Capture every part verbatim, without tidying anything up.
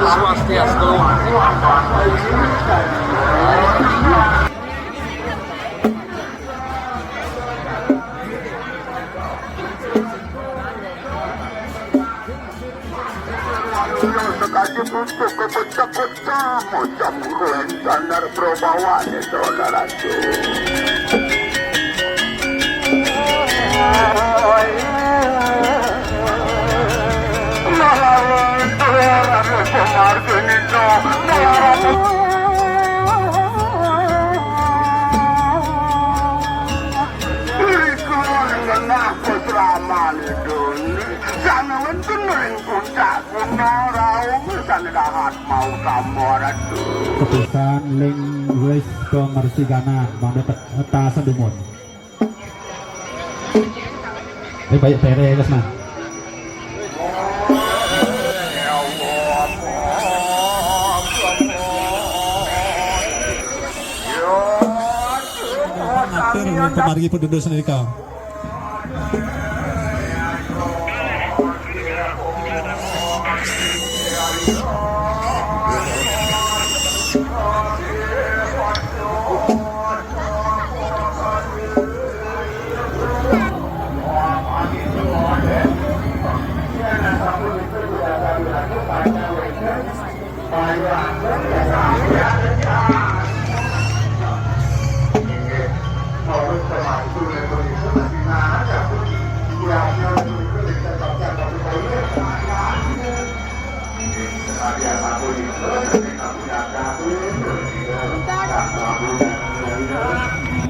Swastiastu. Sekaji pucuk kepecah-pecah, macam kuen sandar probawane, saudaraku. Iku genah pasramane dun. Sane wenten ring puncak gunung raung sane dahat mau kamor atu. Kepisan ling wis komersiganan mangda pet-, petasan dumun. Eh, baik pere, Gus, nah. Ngatur pamargi pedudus nika.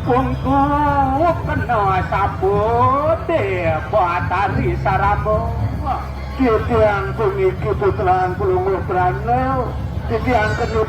Pungku kena sabut, Batari Sarama. Titiang puniki putran Palungguh Prana. Titiang kena